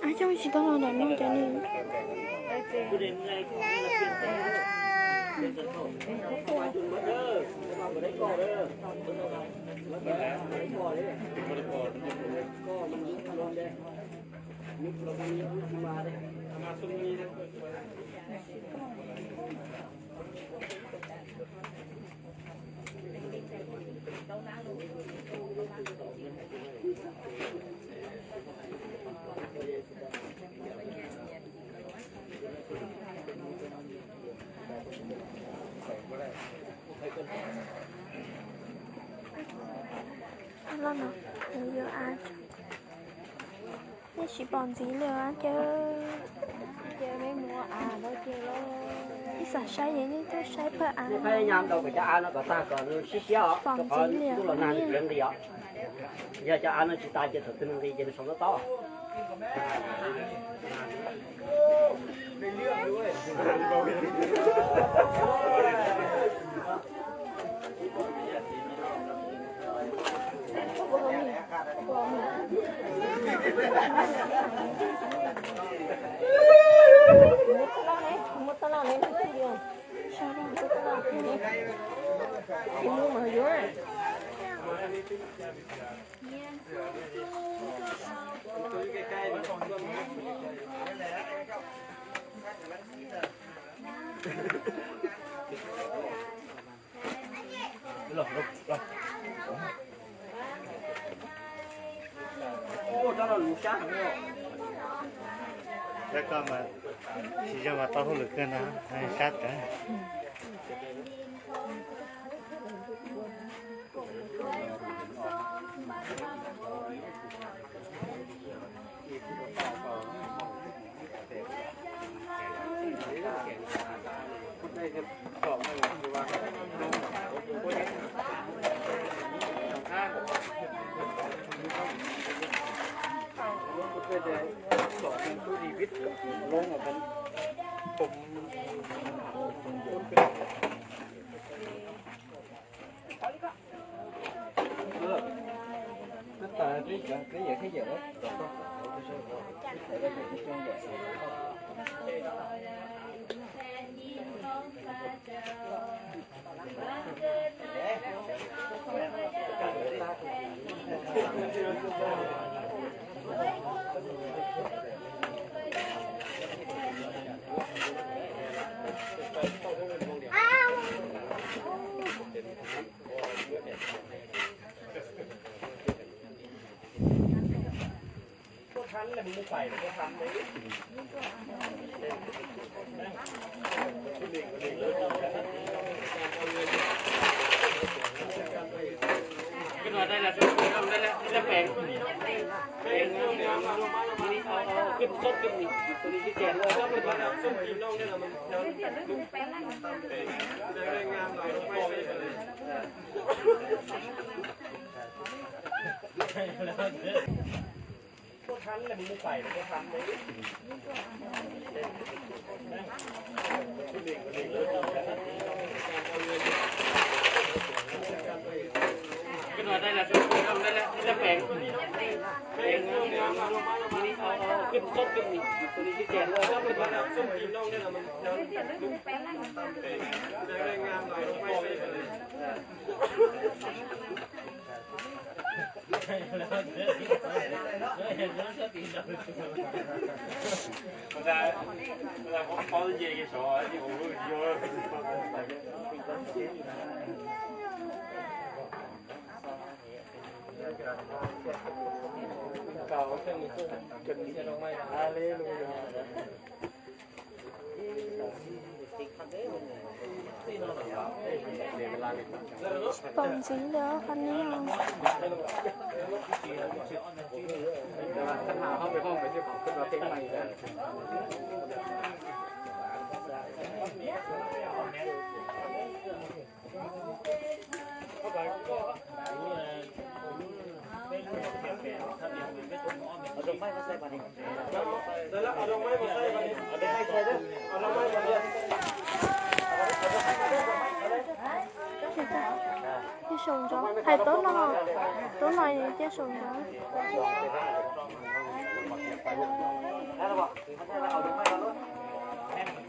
ອາ ເຈົ້າຊິຕ້ອງເອົາດອກນອກຈາກນີ້. ພະຍາຍາມເອົາໄປຈັກອັນເນາະ ກໍຕ່າງກັນຊິເສຍເນາະ ເຈົ້າຂອງຕູ້ລະນານເລື່ອງດຽວ ຢ່າຈະອັນນັ້ນຊິຕາຍເຈັດຕົວໜຶ່ງດີ ເຢັນສອງຕົວຕໍ່. แล้วก็มา สิจะมาต่อหูเหลือเกินนะ ให้ชัดนะ สปอนสีเหลือคันนี้อ่ะ 介绍一张，还有多少？多少也介绍一张。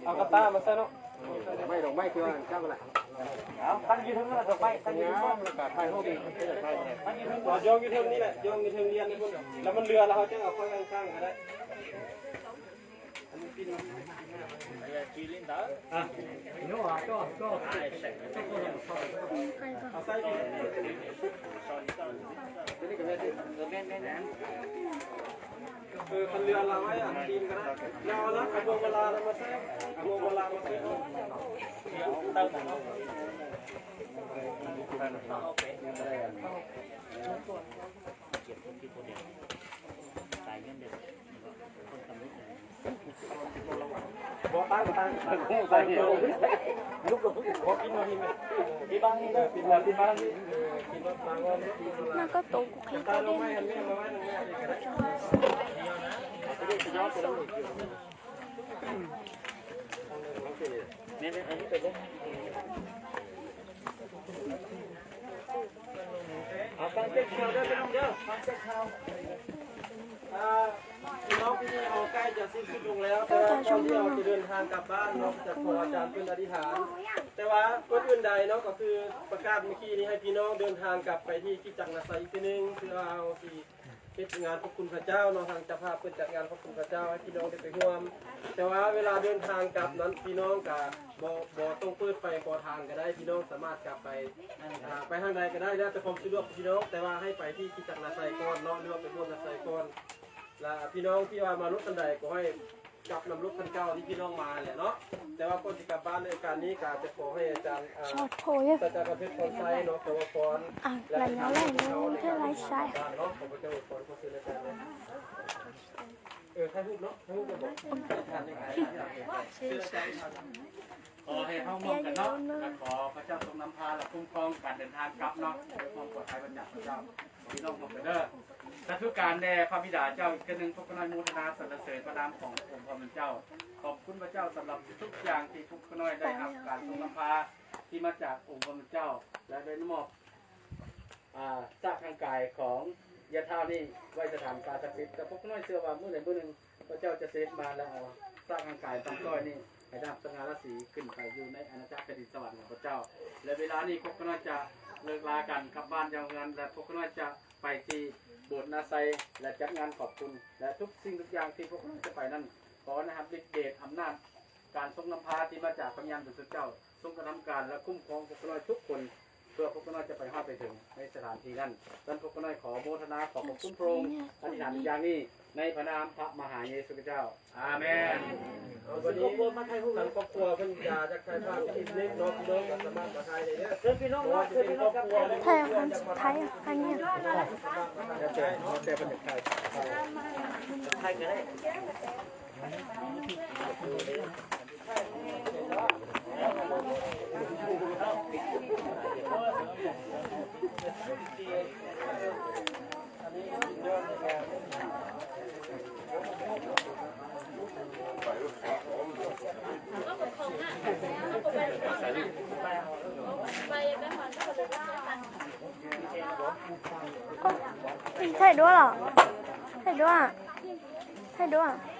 ເອົາກະຕ່າມາໃສ່ເນາະ ດອກໄມ້ ດອກໄມ້ຄືວ່າຈັ່ງນັ້ນແຫຼະ ເອົາຕັ້ງຢູ່ເທິງນັ້ນແຫຼະ ດອກໄມ້ຕັ້ງຢູ່ເທິງ ແລ້ວກະຖ່າຍຮູບອີກ ຕັ້ງຢູ່ເທິງ ເອົາຢອງຢູ່ເທິງນີ້ແຫຼະ ຢອງຢູ່ເທິງລຽນນີ້ພຸ້ນ ແລ້ວມັນເຫຼືອແລ້ວເຮົາຈັ່ງເອົາຄ່ອຍຕັ້ງກະໄດ້ ເອີ ຄັນເຫຼືອລາວໄວ້ ອັນຕີນກະໄດ້ ແລ້ວເອົາລະ ເອົາພວງມາລາມາໃສ່ ເອົາພວງມາລາມາໃສ່ なんか遠く聞いてる。 なんか遠く聞いてる。 なんか遠く聞いてる。ເຈັກຂ່າວເດີພີ່ນ້ອງເດີ ຟັງເຈັກຂ່າວ. ອ່າ ພີ່ນ້ອງ ພິທີເຮົາໃກ້ຈະສິ້ນສຸດລົງແລ້ວ ແຕ່ວ່າກ່ອນທີ່ເຮົາຈະເດີນທາງກັບບ້ານເນາະ ຈະຂໍອາຈານເພິ່ນອະທິຖານ. ແຕ່ວ່າກ່ອນອື່ນໃດເນາະ ກໍຄືປະກາດມື້ກີ້ນີ້ ໃຫ້ພີ່ນ້ອງເດີນທາງກັບໄປທີ່ຄຣິສຕະຈັກນາໄຊອີກເທື່ອໜຶ່ງ ເພື່ອເຮົາຊິ ເຮັດງານຂອບຄຸນພະເຈົ້າເນາະ, ທາງເຈົ້າພາບເພິ່ນຈັດງານຂອບຄຸນພະເຈົ້າໃຫ້ພີ່ນ້ອງໄດ້ໄປຮ່ວມ. ແຕ່ວ່າເວລາເດີນທາງກັບນັ້ນ ພີ່ນ້ອງກະບໍ່ ບໍ່ຕ້ອງເປີດໄຟຂໍທາງກໍໄດ້, ພີ່ນ້ອງສາມາດກັບໄປ ອ່າ ໄປທາງໃດກໍໄດ້ ແລ້ວແຕ່ຄວາມສະດວກຂອງພີ່ນ້ອງ, ແຕ່ວ່າໃຫ້ໄປທີ່ຄຣິສຕະຈັກນາໄຊກ່ອນເນາະ ຫຼືວ່າໄປໂບດນາໄຊກ່ອນ. ແລະ ພີ່ນ້ອງທີ່ວ່າມາລົດຄັນໃດ ກໍໃຫ້ ກັບນຳລົດຄັນເກົ່າທີ່ພີ່ນ້ອງມາແຫຼະເນາະ. ແຕ່ວ່າກ່ອນຊິກັບບ້ານໃນໂອກາດນີ້ ກໍຈະຂໍໃຫ້ອາຈານ ອ່າ ສາດສະດາຈານກຳເພັດ ພອນໄຊເນາະ ຂໍອວຍພອນ ອ່າ ແລະ ໃຫ້ທາງເຮົາໃນການເດີນທາງກັບບ້ານເນາະ. ຂໍພະເຈົ້າອວຍພອນ ຂໍເຊີນອາຈານເນາະ. ເອີ ຖ່າຍຮູບເນາະ ຖ່າຍຮູບກັນບໍ? ຂອໃຫ້ເຮົາຮ່ວມກັນເນາະ ແລະ ຂໍພະເຈົ້າຊົງນຳພາ ແລະ ຄຸ້ມຄອງການເດີນທາງກັບເນາະ ດ້ວຍຄວາມປອດໄພມາຈາກພະເຈົ້າ. ພີ່ນ້ອງຮ່ວມກັນເດີ. ສາທຸການແດ່ພະບິດາເຈົ້າ, ອີກເທື່ອໜຶ່ງພວກຂ້ານ້ອຍໂມທະນາສັນລະເສີນພະນາມຂອງອົງພະຜູ້ເປັນເຈົ້າ. ຂອບຄຸນພະເຈົ້າສຳລັບທຸກໆຢ່າງທີ່ພວກຂ້ານ້ອຍໄດ້ຮັບການຊົງນຳພາທີ່ມາຈາກອົງພະຜູ້ເປັນເຈົ້າ ແລະ ໄດ້ມອບ ອ່າ ຊາກຮ່າງກາຍຂອງຍາທ້າວນີ້ໄວ້ສະຖານທີ່ສັກສິດ. ແຕ່ພວກຂ້ານ້ອຍເຊື່ອວ່າມື້ໃດມື້ໜຶ່ງ ພະເຈົ້າຈະສະເດັດມາ ແລະ ເອົາຊາກຮ່າງກາຍຕ່ຳຕ້ອຍນີ້ໃຫ້ດັງສະຫງ່າລາສີຂຶ້ນໄປຢູ່ໃນອານາຈັກແຜ່ນດິນສະຫວັນຂອງພະເຈົ້າ. ແລະ ເວລານີ້ພວກຂ້ານ້ອຍຈະເລີກລາກັນກັບບ້ານຢ່າງເຮືອນ ແລະ ພວກຂ້ານ້ອຍຈະໄປທີ່ໂບດນາໄຊ ແລະ ຈັດງານຂອບຄຸນ ແລະ ທຸກສິ່ງທຸກຢ່າງທີ່ພວກຂ້ານ້ອຍຈະໄປນັ້ນ ຂໍໃຫ້ຮັບລິດເດດອຳນາດການຊົງນຳພາທີ່ມາຈາກພະວິນຍານບໍລິສຸດເຈົ້າ ຊົງກະທຳການ ແລະ ຄຸ້ມຄອງພວກຂ້ານ້ອຍທຸກຄົນ ເພື່ອພວກຂ້ານ້ອຍຈະໄປຮອດໄປເຖິງໃນສະຖານທີ່ນັ້ນ. ດັ່ງນັ້ນພວກຂ້ານ້ອຍຂໍໂມທະນາຂອບພະຄຸນພະອົງ ອະທິຖານຢ່າງນີ້ໃນພະນາມພະມະຫາເຢຊູຄຣິສຕະເຈົ້າ. ອາເມນ. ເອົາ ບັດນີ້ທາງຄອບຄົວເພິ່ນຢາກຖ່າຍພາບອີກນິດເນາະ ພີ່ນ້ອງກໍສາມາດມາຖ່າຍໄດ້ເດີ. ເຊີນພີ່ນ້ອງເນາະ ເຊີນພີ່ນ້ອງກັບ ຖ່າຍອັນສຸດທ້າຍ ອັນນີ້ ແຕ່ເພິ່ນຢາກຖ່າຍ ຖ່າຍກໍໄດ້. 你太多了，太多了，太多了。